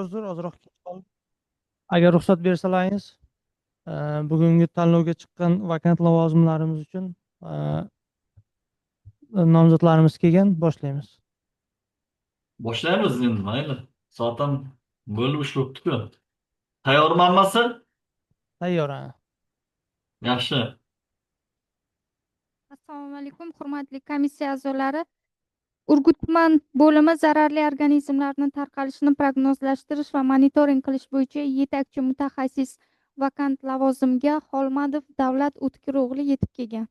Uzr, ozroq kech qoldim. Agar ruxsat bersalaringiz, bugungi tanlovga chiqqan vakant lavozimlarimiz uchun nomzodlarimiz kelgan, boshlaymiz. Boshlaymiz endi, mayli. Soat ham bo'lib uch bo'libdi-ku. Tayyormi hammasi? Tayyor. Ha. Yaxshi. Assalomu alaykum, hurmatli komissiya a'zolari. Urgut tuman bo'limi zararli organizmlarni tarqalishini prognozlashtirish va monitoring qilish bo'yicha yetakchi mutaxassis vakant lavozimga Xolmadov Davlat O'tkir o'g'li yetib kelgan.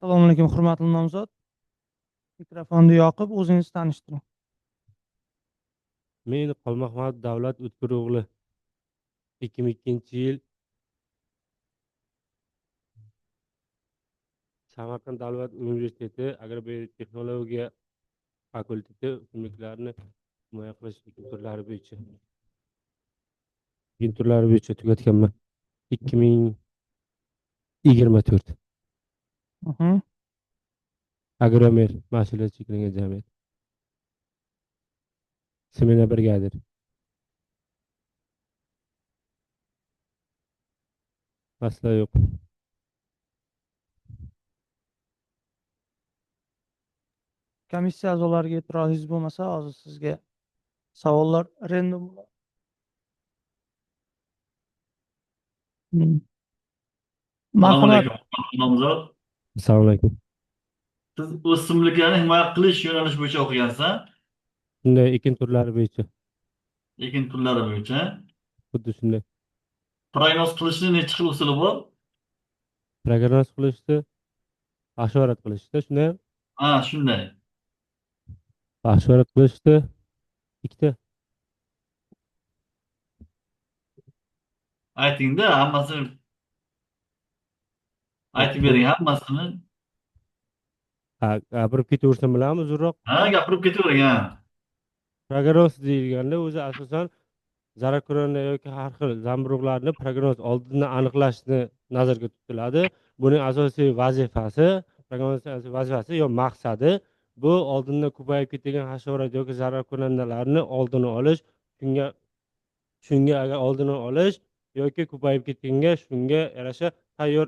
Assalomu alaykum, hurmatli nomzod. Mikrofonni yoqib, o'zingizni tanishtiring. Men Xolmaxmatov Davlat O'tkir o'g'li 2002-yil Samarqand davlat universiteti agrobiotexnologiya fakulteti o'simliklarni himoya qilish ekin turlari bo'yicha tugatganman. 2024. Agromer mas'uliyati cheklangan jamiyat. Semena brigadir. Masala yo'q. Komissiya a'zolariga e'tirozingiz bo'lmasa, hozir sizga savollar random. Assalomu Marhamat. alaykum, nomzod. Assalomu alaykum. Siz o'simliklarni himoya qilish yo'nalishi bo'yicha o'qigansiz, Shunday, ekin turlari bo'yicha. Ekin turlari bo'yicha. Xuddi shunday. Prognoz qilishni necha xil usuli bor? Prognoz qilishni, hasharot qilishda shunday. Ha, shunday. Hasharot qilishni ikkita. Aytingda, hammasini aytib bering, hammasini. Ha, gapirib ketaversam bo'ladimi uzunroq? Ha, gapirib ketavering, ha. Prognoz deyilganda o'zi asosan zararkunanda yoki har xil zamburug'larni prognoz oldindan aniqlashni nazarda tutiladi. Buning asosiy vazifasi, prognoz vazifasi yo maqsadi bu oldindan ko'payib ketadigan hasharot yoki zararkunandalarni oldini olish, shunga agar oldini olish yoki ko'payib ketganga shunga yarasha tayyor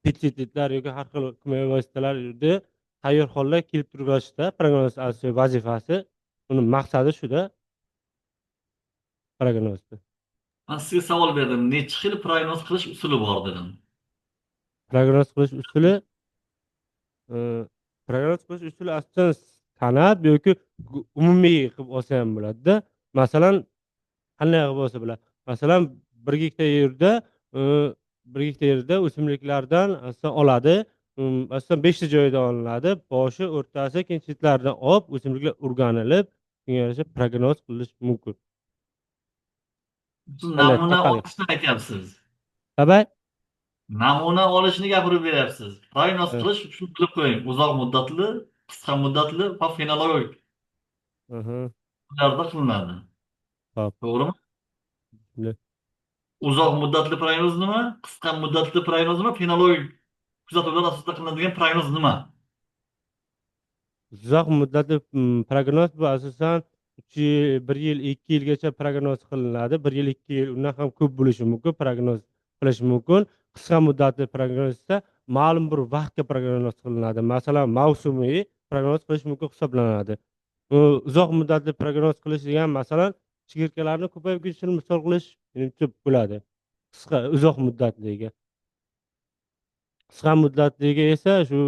pestitsidlar yoki har xil kimyoviy vositalarni tayyor holda kelib turishda prognoz asosiy vazifasi, uni maqsadi shuda prognozda. Men sizga savol berdim. Necha xil prognoz qilish usuli bor dedim. Prognoz qilish usuli, prognoz qilish usuli asosan san'at yoki umumiy qilib olsa ham bo'ladida. Masalan, qanday qilib olsa bo'ladi? Masalan, 1 gektar yerda, 1 gektar yerda o'simliklardan asosan oladi. Asosan 5 ta joyda olinadi. Boshi, o'rtasi, keyin chetlaridan olib, o'simliklar o'rganilib, shunga yarasha prognoz qilish mumkin. Siz namuna Qanday? olishni aytyapsiz. Qabay? Namuna olishni gapirib beryapsiz. Prognoz qilish shuni bilib qo'ying. Uzoq muddatli, qisqa muddatli va fenologik. Ularda qilinadi. Xo'p. To'g'rimi? Uzoq muddatli prognoz nima? Qisqa muddatli prognoz nima? Fenologik kuzatuvlar asosida qilinadigan prognoz nima? Uzoq muddatli prognoz bu asosan 3 yil, 1 yil, 2 yilgacha prognoz qilinadi. 1 yil, 2 yil, undan ham ko'p bo'lishi mumkin, prognoz qilish mumkin. Qisqa muddatli prognoz esa ma'lum bir vaqtga prognoz qilinadi. Masalan, mavsumiy prognoz qilish mumkin hisoblanadi. Uzoq muddatli prognoz qilish degan, masalan, chigirtkalarni ko'payib ketishini misol qilish menimcha bo'ladi. Qisqa, uzoq muddatliga. Qisqa muddatliga esa shu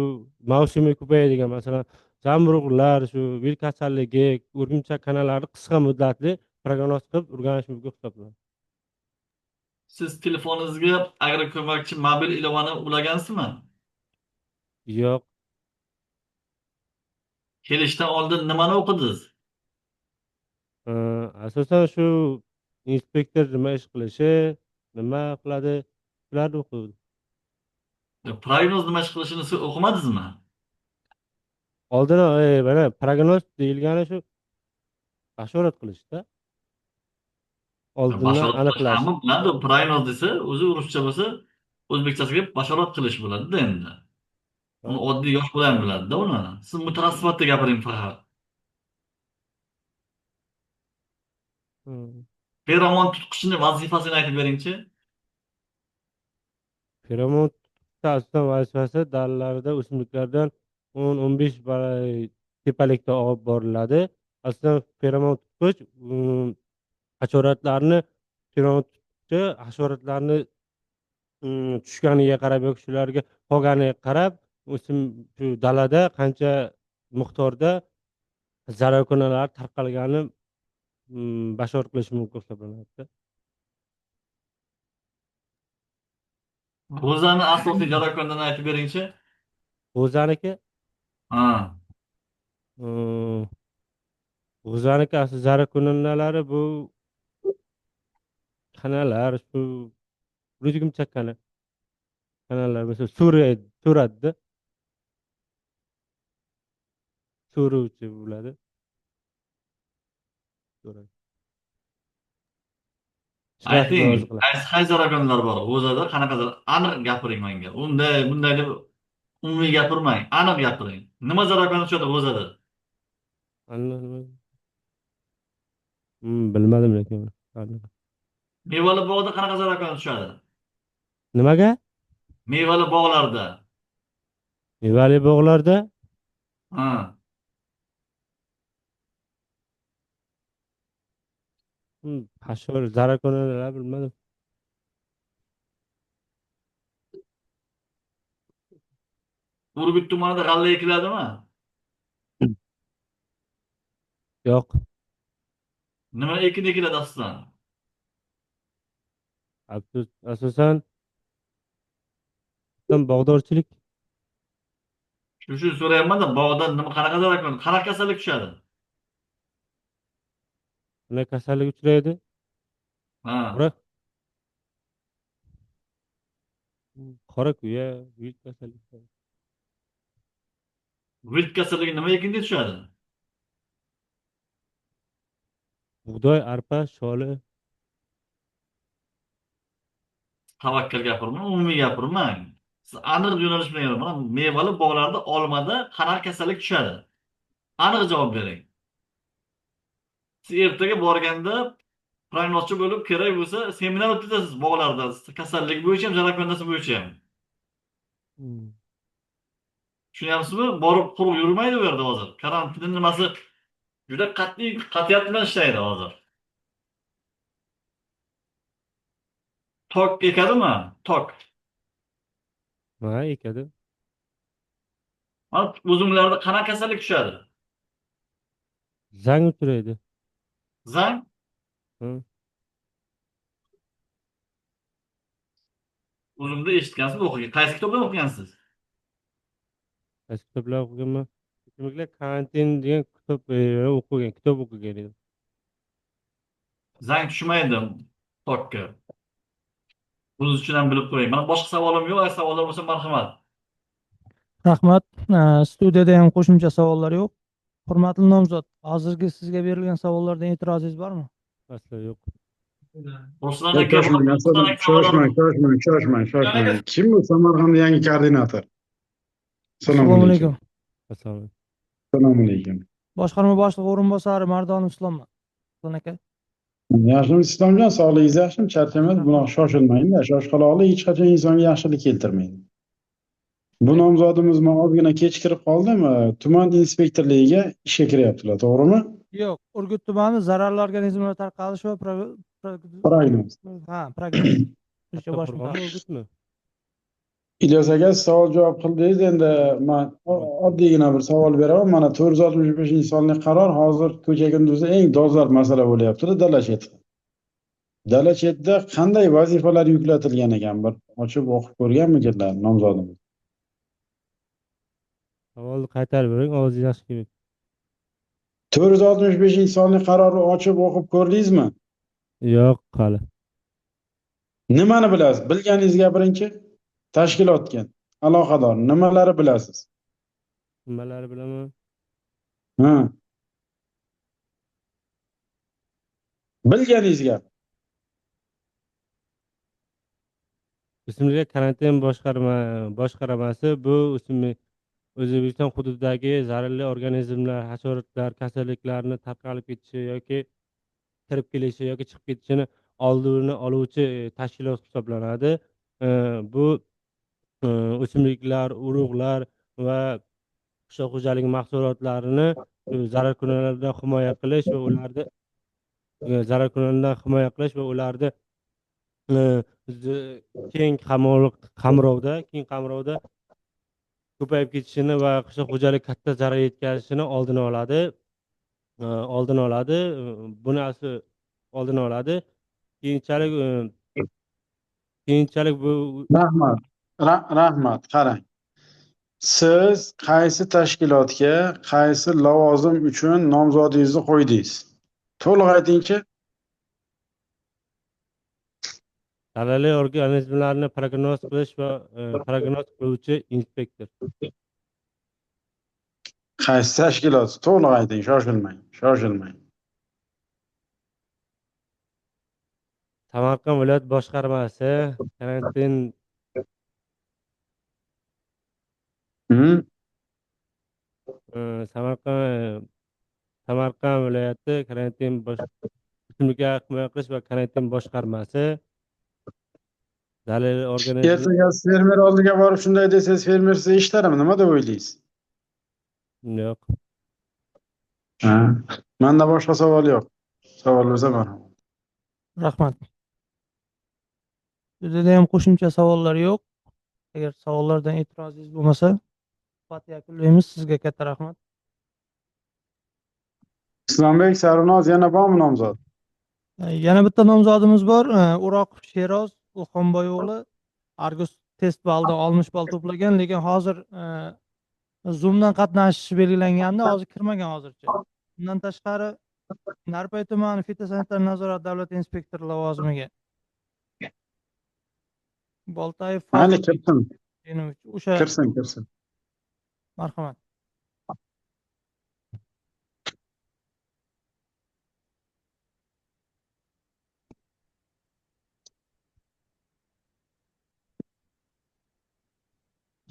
mavsumiy ko'payadigan, masalan, zamburug'lar, shu vil kasalligi, o'rgimchak kanalarni qisqa muddatli prognoz qilib o'rganish mumkin hisoblanadi. Siz telefoningizga agroko'makchi mobil ilovani ulagansizmi? Yo'q. Kelishdan oldin nimani o'qidingiz? Asosan shu inspektor nima ish qilishi, nima qiladi, shularni o'qidim. Prognoz nima ish qilishini siz o'qimadingizmi? Oldin, mana prognoz deyilgani shu Bashorat qilishda. Oldindan Bashorat qilish aniqlash. Hamma biladi, prognoz desa, o'zi ruscha bo'lsa, o'zbekchasiga bashorat qilish bo'ladi-da endi. Uni oddiy yosh bola ham biladi-da uni. Siz mutaxassis sifatida gapiring faqat. Feromon tutqichini vazifasini aytib beringchi. Feromon tutqichni asosan vazifasi dalalarda o'simliklardan 10-15 tepalikda olib boriladi. Asosan feromon tutqich hasharotlarni, feromon tutqichi hasharotlarni tushganiga qarab yoki shularga qolganiga qarab o'sim shu dalada qancha miqdorda zararkunandalar tarqalgani bashorat qilish mumkin hisoblanadi. G'o'zani asosiy zararkunandani aytib beringchi. G'o'zaniki? Ha. G'o'zaniki asosiy zararkunandalari bu kanalar, shu rujgumchak kanalar, masalan, so'radida. So'ruvchi bo'ladi. So'radi. Ayting, qaysi zararkunandalar bor? G'o'zada qanaqa aniq gapiring menga. Unday, bunday deb umumiy gapirmang, aniq gapiring. Nima zararkunanda tushadi g'o'zada? Aniq nima? Bilmadim lekin. Aniq. Mevali bog'da qanaqa zararkunanda tushadi? Nimaga? Mevali bog'larda. Mevali bog'larda? Ha. Hashar zararkunandalar bilmadim. Urgut tumanida g'alla ekiladimi? Yo'q. Nima ekin ekiladi asosan? Asosan bog'dorchilik. Shuning uchun so'rayapman-da, bog'da nima, qanaqa zararkunanda, qanaqa kasallik tushadi? Qanday kasallik uchraydi? Ha. Qora kuya, wilt kasalligi. Wilt kasalligi nima ekinga tushadi? Bug'doy, arpa, sholi. Tavakkal gapirmang, umumiy gapirmang. Siz aniq yo'nalish bilan gapiring. Mana mevali bog'larda olmada qanaqa kasallik tushadi? Aniq javob bering. Siz ertaga borganda prognozchi bo'lib kerak bo'lsa seminar o'tkazasiz bog'larda, kasallik bo'yicha ham, zararkunandasi bo'yicha ham. Tushunyapsizmi? Borib quruq yurmaydi u yerda hozir. Karantinning nimasi juda qat'iy, qat'iyat bilan ishlaydi hozir. Tok ekadimi? Tok. Ha, ekadi. Mana uzumlarda qanaqa kasallik tushadi? Zang uchraydi. Zang? Hı. Uzumda eshitgansiz, o'qigan. Qaysi kitobdan o'qigansiz? Qaysi kitoblar o'qiganman? O'simliklar karantin degan kitob o'qigan, kitob o'qigan edim. Zang tushmaydi tokka. Buning uchun ham bilib qo'ying. Mana boshqa savolim yo'q, agar savollar bo'lsa marhamat. Rahmat. Studiyada ham qo'shimcha savollar yo'q. Hurmatli nomzod, hozirgi sizga berilgan savollardan e'tirozingiz bormi? Aslo yo'q. Ruslan aka, Shoshmang, Ruslan aka, shoshmang, shoshmang, shoshmang, shoshmang. Kim bu Samarqand yangi koordinator? Assalomu Assalomu alaykum. alaykum. Assalomu alaykum. Assalomu alaykum. Boshqarma boshlig'i o'rinbosari Mardonov Islomman. Islom aka. Yaxshimisiz Islomjon, sog'ligingiz yaxshimi? Charchamadingiz? Bunaqa shoshilmang-da. Shoshqaloqlik hech qachon insonga yaxshilik keltirmaydi. Bu nomzodimiz men ozgina kech kirib qoldim. Tuman inspektorligiga ishga kiryaptilar, to'g'rimi? Yo'q, Urgut tumani zararli organizmlar tarqalishi va prognoz. Ha, prognoz. O'sha bosh Qurg'on mutaxassis. Urgutmi? Ilyos aka, savol javob qildingiz. Endi men oddiygina bir savol beraman. Mana 465-sonli qaror hozir ko'cha kunduzda eng dolzarb masala bo'lyapti-da, dala chetida. Dala chetida qanday vazifalar yuklatilgan ekan? Bir ochib o'qib ko'rganmikinlar nomzodimiz? Savolni qaytarib bering, ovozingiz yaxshi kelmayapti. 465-sonli qarorni ochib o'qib ko'rdingizmi? Yo'q, hali. Nimani bilasiz? Bilganingizni gapiringchi. Tashkilotga aloqador nimalari bilasiz? Nimalari bilaman? Ha. Bilganingiz gap. O'simliklar karantin boshqarmasi bu o'simlik O'zbekiston hududidagi zararli organizmlar, hasharotlar, kasalliklarni tarqalib ketishi yoki kirib kelishi yoki chiqib ketishini oldini oluvchi tashkilot hisoblanadi. Bu o'simliklar, urug'lar va qishloq xo'jaligi mahsulotlarini zararkunandalardan himoya qilish va ularni zararkunandalardan himoya qilish va ularni keng qamrovda ko'payib ketishini va qishloq xo'jalik katta zarar yetkazishini oldini oladi. Buni oldini oladi. Keyinchalik bu Rahmat. Rahmat, qarang. Siz qaysi tashkilotga, qaysi lavozim uchun nomzodingizni qo'ydingiz? To'liq aytingchi. Zararli organizmlarni prognoz qilish va prognoz qiluvchi inspektor. Qaysi tashkilot? To'liq ayting, shoshilmang, shoshilmang. Samarqand viloyat boshqarmasi karantin Samarqand viloyati karantin o'simliklar himoya qilish va karantin boshqarmasi zararli organizm. Ertaga fermer oldiga borib shunday desangiz, fermer sizni eshitadimi? Nima deb o'ylaysiz? Yo'q. Ha, menda boshqa savol yo'q. Savol bo'lsa marhamat. Rahmat. Bizda ham qo'shimcha savollar yo'q. Agar savollardan e'tirozingiz bo'lmasa, suhbat yakunlaymiz. Sizga katta rahmat. Islombek, Sarvinoz, yana bormi nomzod? Yana bitta nomzodimiz bor. O'roqov Sheroz Ilhomboy o'g'li Argus test balida 60 ball to'plagan, lekin hozir Zoomdan qatnashishi belgilangandi, hozir kirmagan hozircha. Bundan tashqari Narpay tumani fitosanitar nazorat davlat inspektori lavozimiga Boltayev Mayli, kirsin. O'sha kirsin. Marhamat.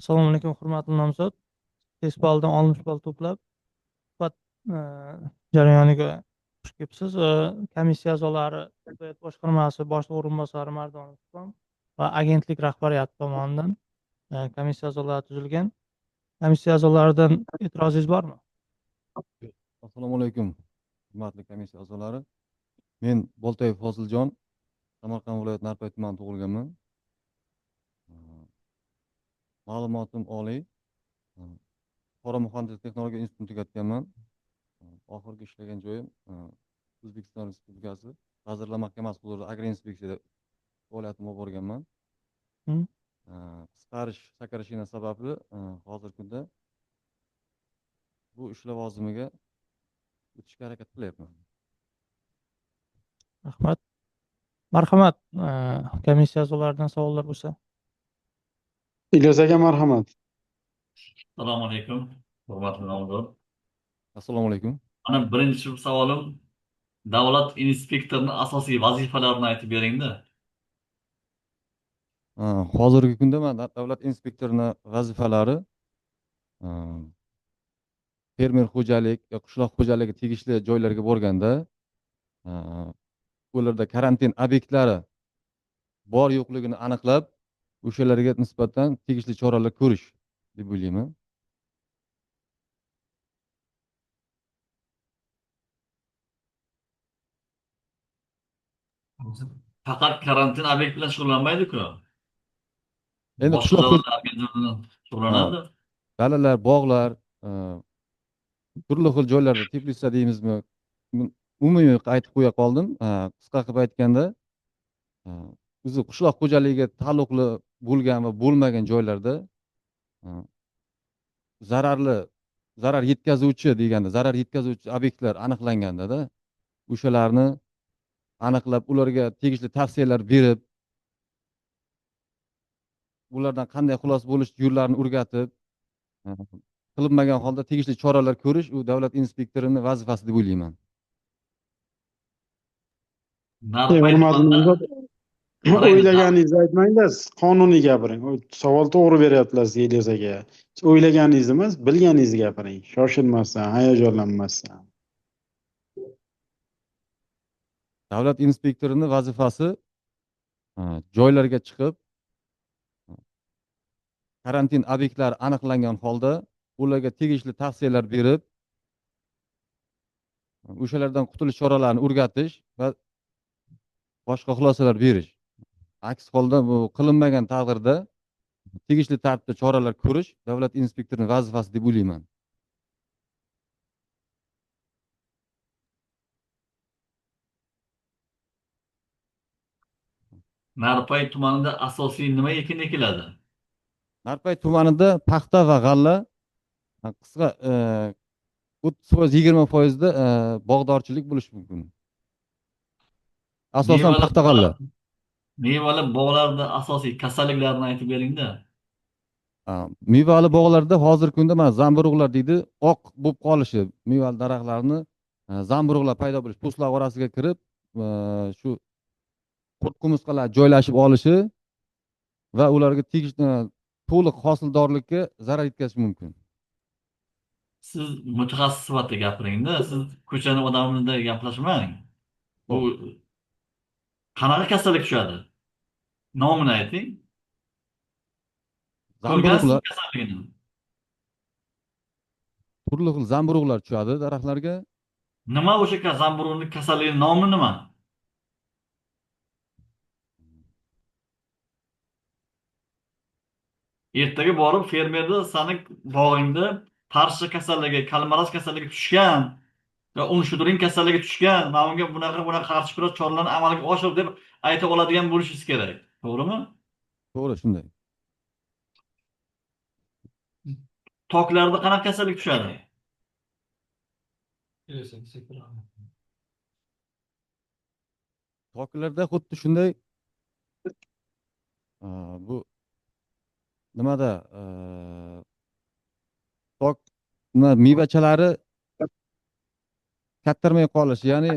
Assalomu alaykum, hurmatli nomzod. Test balidan 60 ball to'plab suhbat jarayoniga xush kelibsiz. Komissiya a'zolari, viloyat boshqarmasi boshliq o'rinbosari Mardonov Islom va agentlik rahbariyati tomonidan komissiya a'zolari tuzilgan. Komissiya a'zolaridan e'tirozingiz bormi? Assalomu alaykum, hurmatli komissiya a'zolari. Men Boltayev Foziljon, Samarqand viloyati Narpay tumanida tug'ilganman. Ma'lumotim oliy. Buxoro muhandislik texnologiya institutini tugatganman. Oxirgi ishlagan joyim O'zbekiston Respublikasi Vazirlar Mahkamasi huzurida agroinspeksiyada faoliyatimni olib borganman. Qisqarish, сокращение sababli hozirgi kunda bu ish lavozimiga o'tishga harakat qilyapman. Rahmat. Marhamat, komissiya a'zolaridan savollar bo'lsa. Ilyos aka, marhamat. Assalomu alaykum, hurmatli nomzod. Assalomu alaykum. Mana birinchi savolim, davlat inspektorining asosiy vazifalarini aytib beringda. Hozirgi kunda man davlat inspektorining vazifalari fermer xo'jalik yo qishloq xo'jaligi tegishli joylarga borganda, ularda karantin obyektlari bor yo'qligini aniqlab, o'shalarga nisbatan tegishli choralar ko'rish deb o'ylayman. Faqat karantin obyekt bilan shug'ullanmaydi-ku. Endi boshqa qishloq shug'ullanadi. Dalalar, bog'lar, turli xil joylarda, teplitsa deymizmi, umumiy aytib qo'ya qoldim. Qisqa qilib aytganda, o'zi qishloq xo'jaligiga taalluqli bo'lgan va bo'lmagan joylarda zarar yetkazuvchi deganda, zarar yetkazuvchi obyektlar aniqlanganda-da, o'shalarni aniqlab, ularga tegishli tavsiyalar berib, ulardan qanday xulos bo'lish yo'llarini o'rgatib, qilinmagan holda tegishli choralar ko'rish u davlat inspektorining vazifasi deb o'ylayman. Narpay Hurmatli tumanida nomzod, qarang, o'ylaganingizni aytmangda, siz qonuniy gapiring. Savol to'g'ri beryaptilar sizga, Ilyos aka. Siz o'ylaganingizni emas, bilganingizni gapiring. Shoshilmasdan, hayajonlanmasdan. Davlat inspektorini vazifasi joylarga chiqib, karantin obyektlari aniqlangan holda ularga tegishli tavsiyalar berib, o'shalardan qutulish choralarini o'rgatish va boshqa xulosalar berish. Aks holda bu qilinmagan taqdirda tegishli tartibda choralar ko'rish davlat inspektorining vazifasi deb o'ylayman. Narpay tumanida asosiy nima ekin ekiladi? Narpay tumanida paxta va g'alla, qisqa 30%, 20%da bog'dorchilik bo'lishi mumkin. Asosan paxta, g'alla. Mevali bog'larda asosiy kasalliklarni aytib beringda. Mevali bog'larda hozirgi kunda mana zamburug'lar deydi, oq bo'lib qolishi, mevali daraxtlarni zamburug'lar paydo bo'lishi, po'stlar orasiga kirib, shu qurt qumursqalar joylashib olishi va ularga tegishli to'liq hosildorlikka zarar yetkazishi mumkin. Siz mutaxassis sifatida gapiringda, siz ko'chani odamida gaplashmang. Bu qanaqa kasallik tushadi? Nomini ayting. Zamburug'lar, kasalligini. Turli xil zamburug'lar tushadi daraxtlarga. Nima o'sha zamburug'ning kasalligini nomi nima? Ertaga borib fermerda sani bog'ingda parsha kasalligi, kalmaraz kasalligi tushgan va unshudring kasalligi tushgan, mana bunga bunaqa bunaqa qarshi kurash choralarini amalga oshir deb ayta oladigan bo'lishingiz kerak. To'g'rimi? To'g'ri, shunday. Toklarda qanaqa kasallik tushadi? Toklarda xuddi shunday, bu nimada, tok nima mevachalari kattarmay qolishi, ya'ni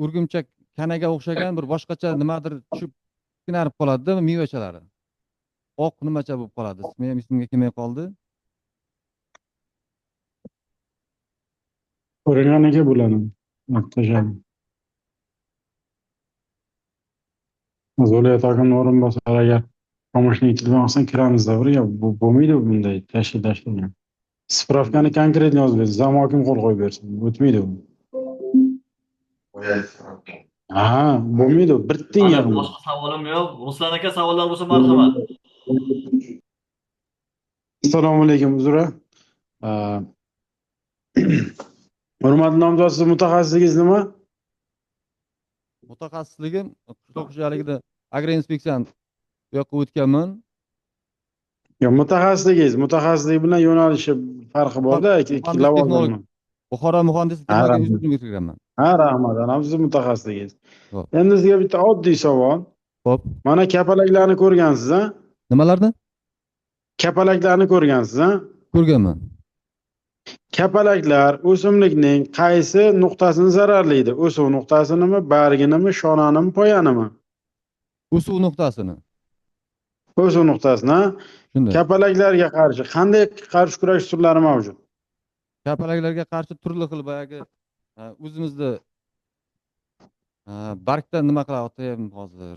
o'rgimchak kanaga o'xshagan bir boshqacha nimadir tushib kichkinarib qoladida mevachalari. Oq nimacha bo'lib qoladi. Ismi ham esimga kelmay qoldi. Ko'ringan aka bo'ladi. Viloyat hokimining o'rinbosari agar помощник telefon qilsang kiramizda birga. Bu bo'lmaydi bunday tashkillashtirgan. Spravkani konkretно yozib bersin, zam hokim qo'l qo'yib bersin. O'tmaydi bu. Ha, bo'lmaydi. Bir tiyin ham. Boshqa savolim yo'q. Ruslan aka, savollar bo'lsa marhamat. Assalomu alaykum uzra. Hurmatli nomzod, siz mutaxassisligingiz nima? Mutaxassisligim qishloq xo'jaligida agroinspeksiyani bu yoqqa o'tganman. Yo'q, mutaxassisligingiz, mutaxassislik bilan yo'nalishi farqi borda, ikki lavozim. Buxoro muhandislik texnologiya institutini bitirganman. Ha, rahmat. Ana siz mutaxassisligingiz. Endi sizga bitta oddiy savol. Xo'p. Mana kapalaklarni ko'rgansiz, ha? Nimalarni? Kapalaklarni ko'rgansiz, ha? Ko'rganman. Kapalaklar o'simlikning qaysi nuqtasini zararlaydi? O'suv nuqtasinimi, barginimi, shonanimi, poyanimi? O'suv nuqtasini. O'suv nuqtasini, ha? Kapalaklarga qarshi qanday qarshi kurash usullari mavjud? Kapalaklarga qarshi turli xil boyagi o'zimizda bargdan nima qilyapti hozir?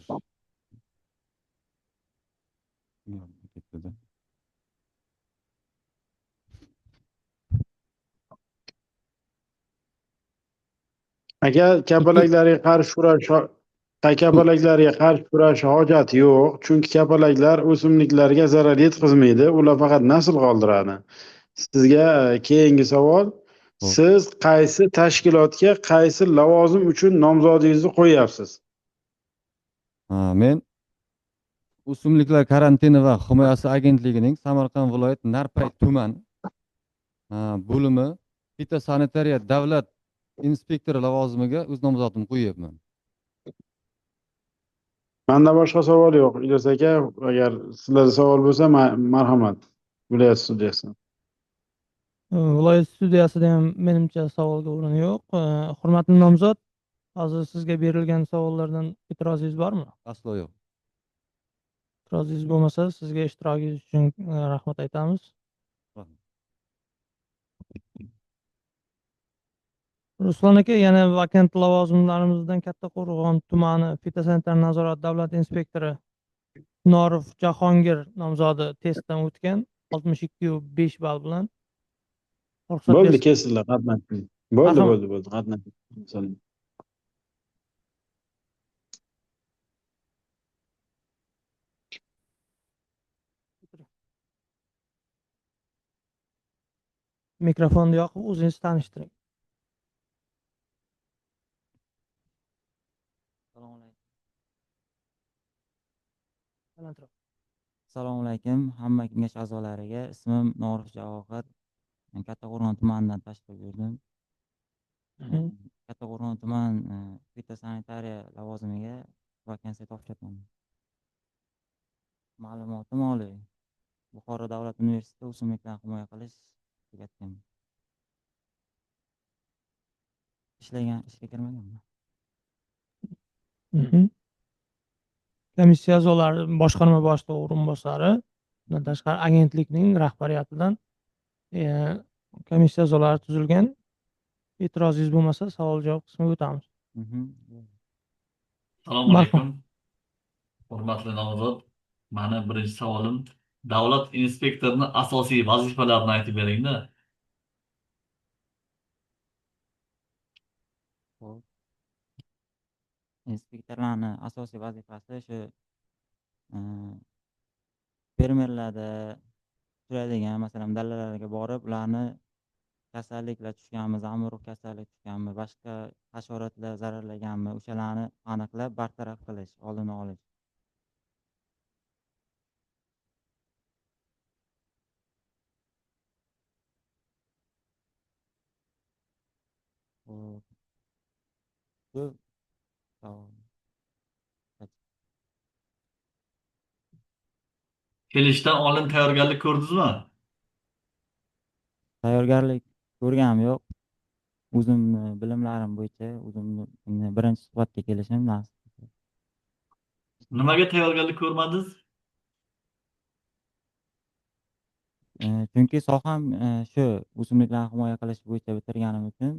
Aka, kapalaklarga qarshi kurash, kapalaklarga qarshi kurash hojati yo'q, chunki kapalaklar o'simliklarga zarar yetkazmaydi, ular faqat nasl qoldiradi. Sizga keyingi savol, siz qaysi tashkilotga qaysi lavozim uchun nomzodingizni qo'yyapsiz? Men O'simliklar karantini va himoyasi agentligining Samarqand viloyat Narpay tuman bo'limi fitosanitariya davlat inspektori lavozimiga o'z nomzodimni qo'yyapman. Menda boshqa savol yo'q, Ilyos aka, agar sizlarda savol bo'lsa, marhamat. Viloyat studiyasi. Viloyat studiyasida ham menimcha savolga o'rin yo'q. Hurmatli nomzod, Hozir sizga berilgan savollardan e'tirozingiz bormi? Aslo yo'q. E'tirozingiz bo'lmasa, sizga ishtirokingiz uchun rahmat aytamiz. Rahmat. Ruslan aka, yana vakant lavozimlarimizdan Kattaqo'rg'on tumani fitosanitar nazorat davlat inspektori Norov Jahongir nomzodi testdan o'tgan 62,5 ball bilan. Ruxsat Bo'ldi, bersangiz. Kelsinlar, qatnashsin. Bo'ldi, Marhamat. bo'ldi, bo'ldi, qatnashsin. Mikrofonni yoqib, o'zingizni tanishtiring. Assalomu alaykum. Balandroq. Assalomu alaykum hamma kengash a'zolariga. Ismim Norif Javohir. Men Kattaqo'rg'on tumanidan tashrif buyurdim. Kattaqo'rg'on tuman fitosanitariya lavozimiga vakansiya topshirdim. Ma'lumotim oliy. Buxoro davlat universiteti o'simliklarni himoya qilish tugatgan. Ishlagan, ishga kirmaganman. Komissiya a'zolari, boshqarma boshlig'i o'rinbosari, bundan tashqari agentlikning rahbariyatidan komissiya a'zolari tuzilgan. E'tirozingiz bo'lmasa, savol javob qismiga o'tamiz. Assalomu alaykum. Hurmatli nomzod, mani birinchi savolim, davlat inspektorining asosiy vazifalarini aytib beringda. Xo'p. Inspektorlarning asosiy vazifasi shu fermerlarda turadigan, masalan, dalalarga borib, ularni kasalliklar tushganmi, zamburug' kasallik tushganmi, boshqa hasharotlar zararlaganmi, o'shalarni aniqlab bartaraf qilish, oldini olish. Xo'p. Shu savol. Kelishdan oldin tayyorgarlik ko'rdingizmi? Tayyorgarlik ko'rganim yo'q. O'zimni bilimlarim bo'yicha o'zimni birinchi suhbatga kelishim nasib. Nimaga tayyorgarlik ko'rmadingiz? Chunki soham shu o'simliklarni himoya qilish bo'yicha bitirganim uchun.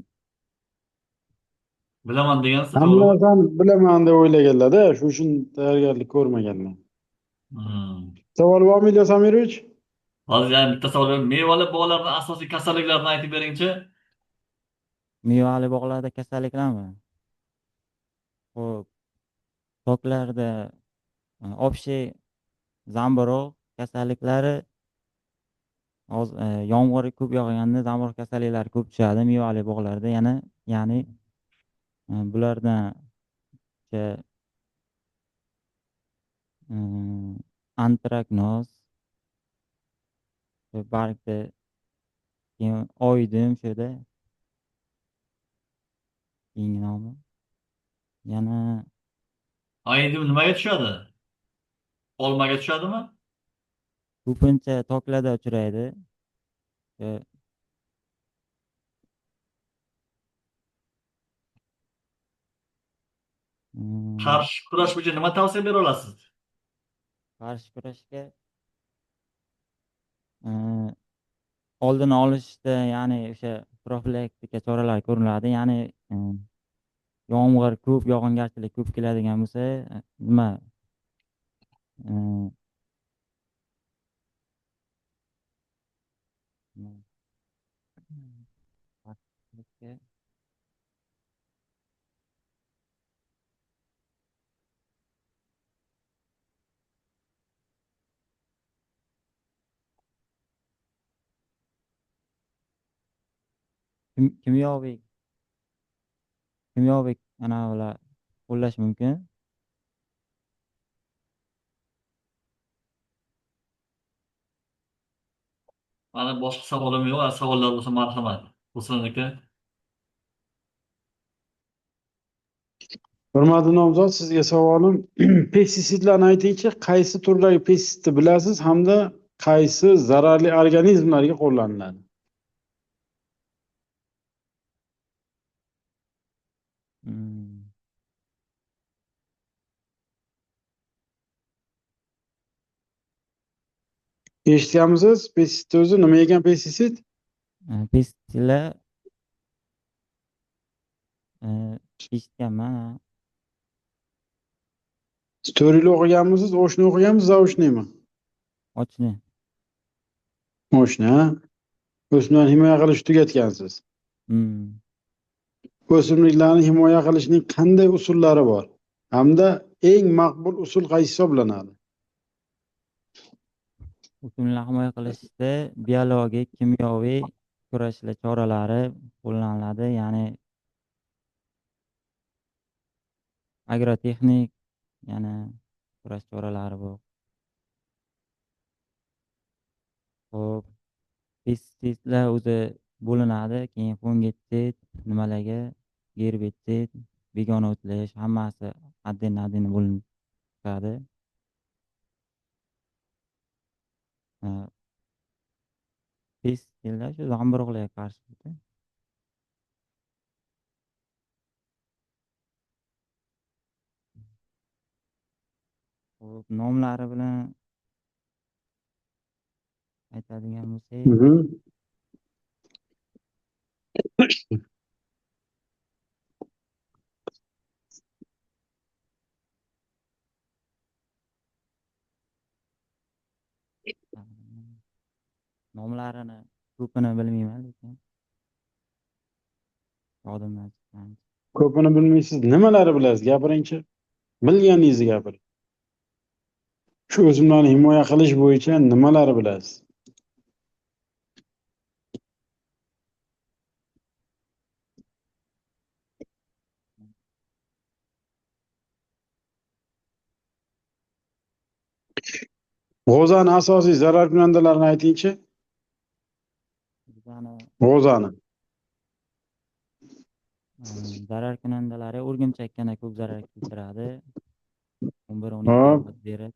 Bilaman degansiz, Hamma to'g'rimi? narsani bilaman deb o'ylaganlar-da, shu uchun tayyorgarlik ko'rmaganlar. Savol bormi, Ilyos Amirovich? Hozir yana bitta savol beraman. Mevali bog'larning asosiy kasalliklarini aytib beringchi. Mevali bog'larda kasalliklarmi? Xo'p. Toklarda общий zamburug' kasalliklari, hozir yomg'ir ko'p yog'ganda zamburug' kasalliklari ko'p tushadi mevali bog'larda yana, ya'ni bulardan o'sha antraknoz, bargda, keyin oydim shu yerda keyingi nomi yana. Oidium nimaga tushadi? Olmaga tushadimi? Ko'pincha toklarda uchraydi. Qarshi kurash bo'yicha nima tavsiya bera olasiz? Qarshi kurashga oldini olishda, ya'ni o'sha profilaktika choralari ko'riladi, ya'ni yomg'ir ko'p, yog'ingarchilik ko'p keladigan bo'lsa, nima kimyoviy anavilar qo'llash mumkin. Mana boshqa savolim yo'q. Savollar bo'lsa marhamat. Ruslan aka. Hurmatli nomzod, sizga savolim, pestitsidlarni aytingchi, qaysi turdagi pestitsidni bilasiz hamda qaysi zararli organizmlarga qo'llaniladi? Eshitganmisiz? Pestitsid o'zi nima ekan pestitsid? Pestitsidlar eshitganman, ha. 4 yil o'qiganmisiz? Очный o'qiganmisiz, заочный mi? Очный. Очный, ha? O'simliklarni himoya qilishni tugatgansiz. O'simliklarni himoya qilishning qanday usullari bor? Hamda eng maqbul usul qaysi hisoblanadi? O'simliklarni himoya qilishda biologik, kimyoviy kurashlar choralari qo'llaniladi, ya'ni agrotexnik, yana kurash choralari bor. Xo'p, pestitsidlar o'zi bo'linadi, keyin fungitsid, nimalarga, gerbitsid, begona o'tlash, hammasi отдельно-отдельно bo'linib chiqadi. Pestitsidlar shu zamburug'larga qarshi. Xo'p, nomlari bilan aytadigan bo'lsak, nomlarini ko'pini bilmayman, lekin yodimdan chiqqan. Ko'pini bilmaysiz. Nimalari bilasiz? Gapiringchi. Bilganingizni gapiring. Shu o'simliklarni himoya qilish bo'yicha nimalari bilasiz? G'o'zani asosiy zararkunandalarini aytingchi. G'o'zani. Zararkunandalari o'rgimchakkana ko'p zarar keltiradi. 11-12 berib,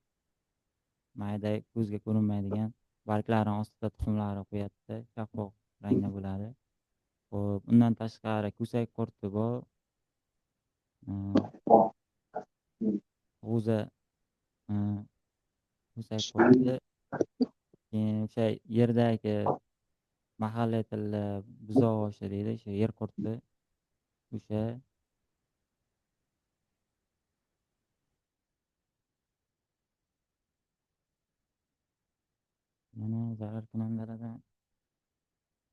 mayda ko'zga ko'rinmaydigan barglarini ostida tuxumlari qo'yadi, shaffof rangda bo'ladi. Xo'p, undan tashqari ko'sak qurti bor. G'o'za, ko'sak qurti, keyin o'sha yerdagi mahalliy tilda buzoq oshi deydi, o'sha yer qurti, o'sha. Yana zararkunandalardan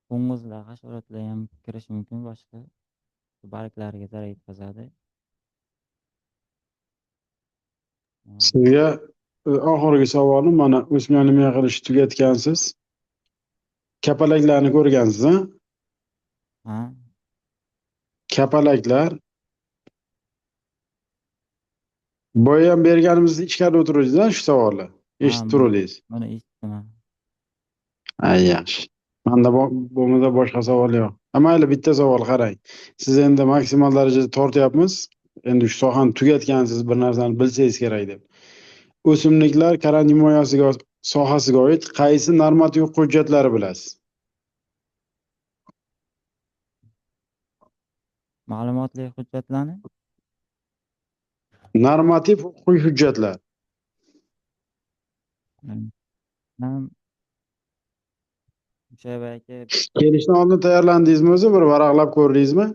qo'ng'izlar, hasharotlar ham kirishi mumkin, boshqa barglarga zarar yetkazadi. Sizga oxirgi savolim, mana o'simliklarni himoya qilishni tugatgansiz. Kapalaklarni ko'rgansiz, ha? Ha. Kapalaklar boya ham berganimizda ichkarida o'tiruvdingiz, shu savolni. Eshitib turuvdingiz. Buni eshitdim. Ha, yaxshi. Menda bo'lmasa boshqa savol yo'q. Mayli, bitta savol qarang. Siz endi maksimal darajada tortyapmiz. Endi shu sohani tugatgansiz, bir narsani bilsangiz kerak deb. O'simliklar karantin himoyasiga sohasiga oid qaysi normativ hujjatlari bilasiz? Ma'lumotli hujjatlarni? Normativ huquqiy hujjatlar. O'sha boyagi Kelishdan oldin tayyorlandingizmi o'zi, bir varaqlab ko'rdingizmi?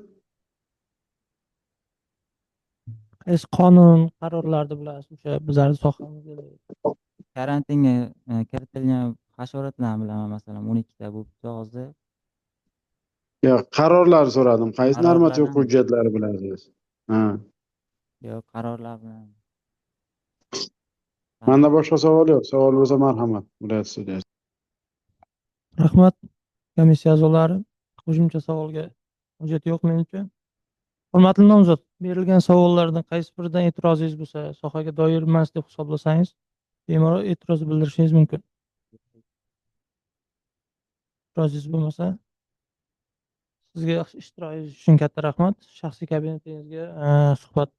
Qaysi qonun, qarorlarni bilasiz o'sha bizlarning sohamizda? Karantinga kiritilgan hasharotlarni bilaman, masalan, 12 ta bo'libdi hozir. Yo'q, qarorlar so'radim. Qaysi normativ hujjatlarni bilasiz? Ha. Yo'q, qarorlar bilan. Menda boshqa savol yo'q. Savol bo'lsa marhamat, viloyat studiyasi. Rahmat komissiya a'zolari. Qo'shimcha savolga hojat yo'q menimcha. Hurmatli nomzod, berilgan savollardan qaysi biridan e'tirozingiz bo'lsa, sohaga doir emas deb hisoblasangiz, bemalol e'tiroz bildirishingiz mumkin. E'tirozingiz bo'lmasa, sizga ishtirokingiz uchun katta rahmat. Shaxsiy kabinetingizga suhbat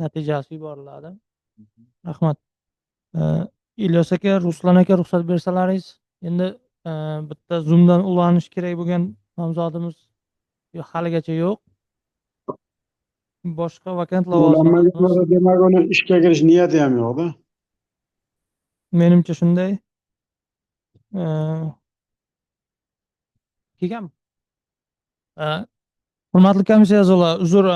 natijasi yuboriladi. Rahmat. Ilyos aka, Ruslan aka ruxsat bersalaringiz, endi bitta Zoomdan ulanish kerak bo'lgan nomzodimiz haligacha yo'q. Boshqa vakant lavozimlar. Demak, uni ishga kirish niyati ham yo'q-da. Menimcha shunday. Kelganmi? Hurmatli komissiya a'zolari, uzr,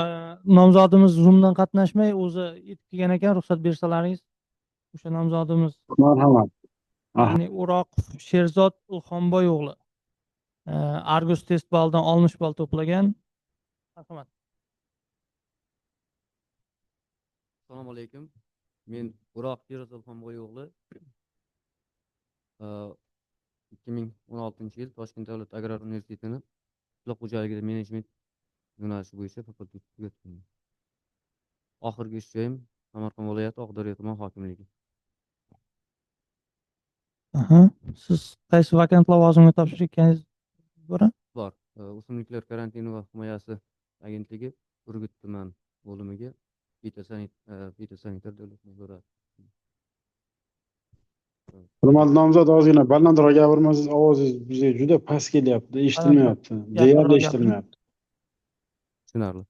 nomzodimiz Zoomdan qatnashmay o'zi yetib kelgan ekan, ruxsat bersalaringiz o'sha nomzodimiz. Marhamat. Ya'ni O'roqov Sherzod Ilhomboy o'g'li. Argus test balidan 60 ball to'plagan. Marhamat. Assalomu alaykum. Men O'roq Sherzod Ilhomboy o'g'li. 2016-yil Toshkent davlat agrar universitetini qishloq xo'jaligida menejment yo'nalishi bo'yicha fakultet tugatganman. Oxirgi ish joyim Samarqand viloyati Oqdaryo tuman hokimligi. Aha. Siz qaysi vakant lavozimga topshirganingiz bor? Bor. O'simliklar karantini va himoyasi agentligi Urgut tuman bo'limiga fitosanitar davlat nazorati. Hurmatli nomzod, ozgina balandroq gapirmasangiz, ovozingiz bizga juda past kelyapti, eshitilmayapti. Deyarli eshitilmayapti. Tushunarli.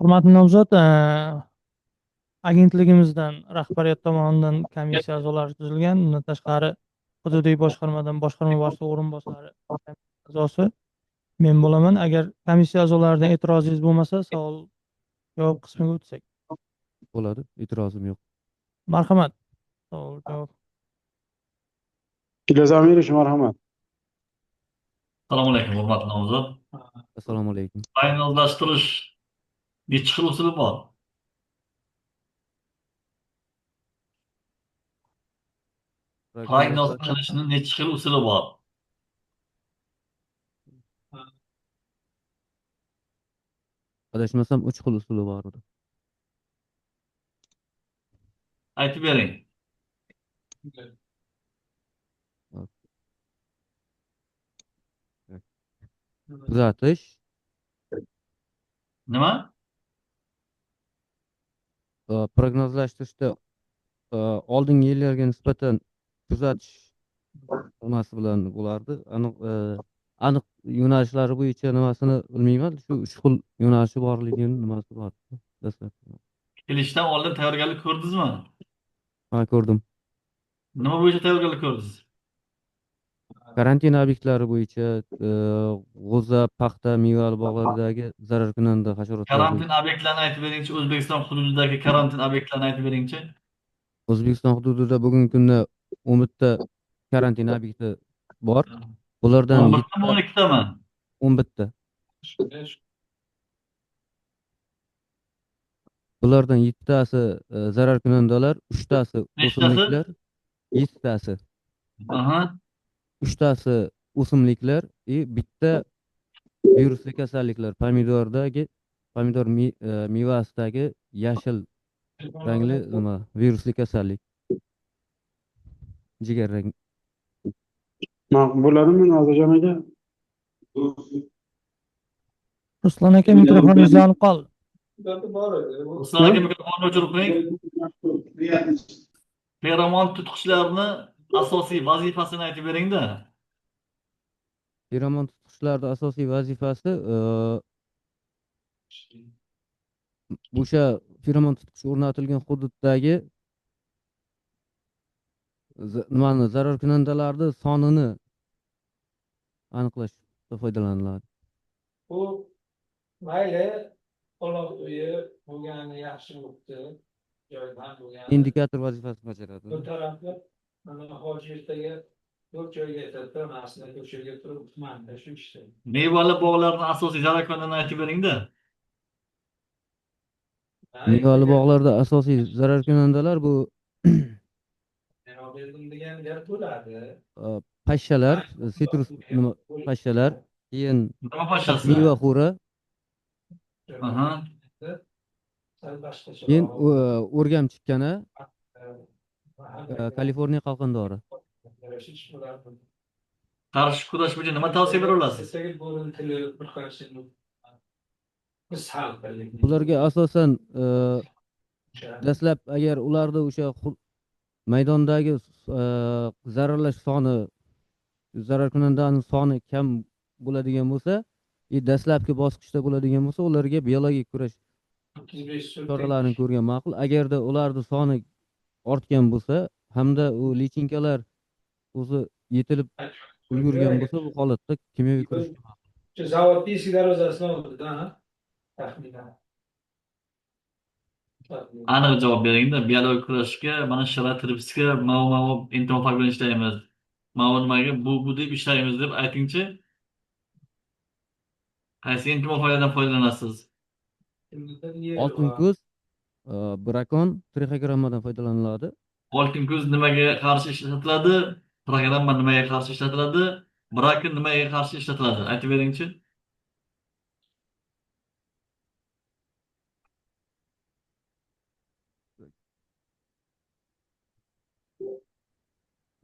Hurmatli nomzod, agentligimizdan rahbariyat tomonidan komissiya a'zolari tuzilgan. Undan tashqari hududiy boshqarmadan boshqarma boshlig'i o'rinbosari a'zosi men bo'laman. Agar komissiya a'zolaridan e'tirozingiz bo'lmasa, savol javob qismiga o'tsak. Bo'ladi, e'tirozim yo'q. Marhamat. Savol javob. Ilyos Amirovich, marhamat. Assalomu alaykum, hurmatli nomzod. Assalomu alaykum. Prognozlashtirish nechi xil usuli bor? Prognoz qilishning nechi xil usuli bor? Adashmasam 3 xil usuli bor edi. Aytib bering. Kuzatish. Nima? Prognozlashtirishda oldingi yillarga nisbatan kuzatish nimasi bilan bo'lardi. Aniq yo'nalishlari bo'yicha nimasini bilmayman. Shu 3 xil yo'nalishi borligini nimasi bor. Dastlab. Kelishdan oldin tayyorgarlik ko'rdingizmi? Ha, ko'rdim. Nima bo'yicha tayyorgarlik ko'rdingiz? Karantin obyektlari bo'yicha, g'o'za, paxta, mevali bog'laridagi zararkunanda hasharotlar. Karantin obyektlarini aytib beringchi, O'zbekiston hududidagi karantin obyektlarini aytib beringchi. O'zbekiston hududida bugungi kunda 11 ta karantin obyekti bor. Bulardan 11 tami, 12 tami? 11 ta. Bulardan 7 tasi zararkunandalar, 3 tasi o'simliklar, 7 tasi. Aha. 3 tasi o'simliklar va bitta virusli kasalliklar, pomidordagi, pomidor mevasidagi yashil rangli nima virusli kasallik. Jigar rang. Bo'ladimi Nozirjon aka? Ruslan aka, mikrofoningiz yonib qoldi. Ruslan aka, mikrofonni o'chirib qo'ying. Feromon tutqichlarni asosiy vazifasini aytib beringda. Feromon tutqichlarning asosiy vazifasi o'sha feromon tutqich o'rnatilgan hududdagi nimani zararkunandalarning sonini aniqlashda foydalaniladi. Bu mayli, Alloh uyi bo'lgani yaxshi bo'pti. Joydan bo'lgani. Indikator vazifasini bajaradi. Bir tarafda mana hoji ertaga ko'p joyga aytadi, aslida ko'chaga turib tumanda shu ishda. Mevali bog'larning asosiy zararkunandalarini aytib beringda. Mevali bog'larda asosiy zararkunandalar bu berdim degan gap bo'ladi. Pashshalar, sitrus nima pashshalar, keyin nima pashshasi? Mevaxo'ra. Aha. Keyin o'rgamchikkana, Kaliforniya qalqondori. Qarshi kurash bo'yicha nima tavsiya bera olasiz? Bularga asosan dastlab agar ularda o'sha maydondagi zararlash soni, zararkunandaning soni kam bo'ladigan bo'lsa, dastlabki bosqichda bo'ladigan bo'lsa, ularga biologik kurash choralarini ko'rgan ma'qul. Agarda ularning soni ortgan bo'lsa, hamda u lichinkalar o'zi Yetilib ulgurgan bo'lsa, bu holatda kimyoviy kurashga ma'qul. Shu zavodni eshik darvozasini oldida, ha? Taxminan. Aniq javob beringda. Biologik kurashga mana shira tripsga mau entomofag bilan ishlaymiz. Mau nimaga bu deb ishlaymiz deb aytingchi. Qaysi entomofaglardan foydalanasiz? Oltin ko'z, brakon, trixogrammadan foydalaniladi. Oltin ko'z nimaga qarshi ishlatiladi? Trixogramma nimaga qarshi ishlatiladi? Brakon nimaga qarshi ishlatiladi? Aytib beringchi.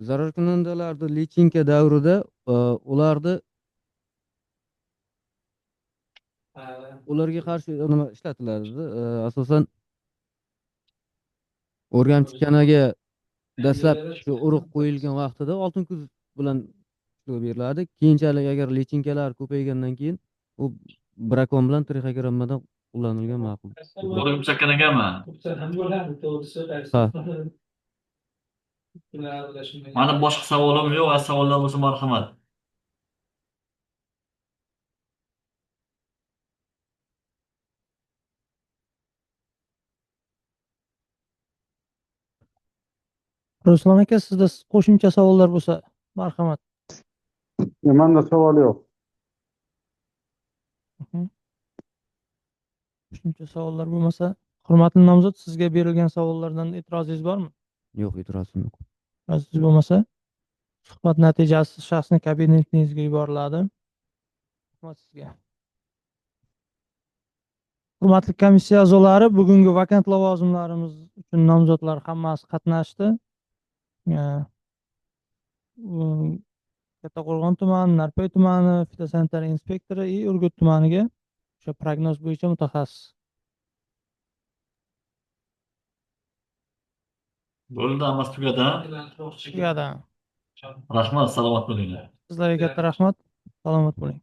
Zararkunandalarni lichinka davrida ularni ularga qarshi nima ishlatiladi? Asosan o'rgamchikkanaga dastlab shu urug' qo'yilgan vaqtida oltin kuz bilan ishlov beriladi. Keyinchalik agar lichinkalar ko'paygandan keyin u brakon bilan trixogrammadan qo'llanilgan ma'qul. O'rgimchakkanagami? Ha. Mani boshqa savolim yo'q, savollar bo'lsa marhamat. Ruslan aka, sizda qo'shimcha savollar bo'lsa, marhamat. Menda savol yo'q. Qo'shimcha savollar bo'lmasa, hurmatli nomzod, sizga berilgan savollardan e'tirozingiz bormi? Yo'q, e'tirozim yo'q. E'tirozingiz bo'lmasa, suhbat natijasi shaxsiy kabinetingizga yuboriladi. Rahmat sizga. Hurmatli komissiya a'zolari, bugungi vakant lavozimlarimiz uchun nomzodlar hammasi qatnashdi. Kattaqo'rg'on tumani, Narpay tumani fitosanitariya inspektori va Urgut tumaniga o'sha prognoz bo'yicha mutaxassis. Bo'ldi, hammasi tugadi. Tugadi. Rahmat, salomat bo'linglar. Sizlarga katta rahmat. Salomat bo'ling.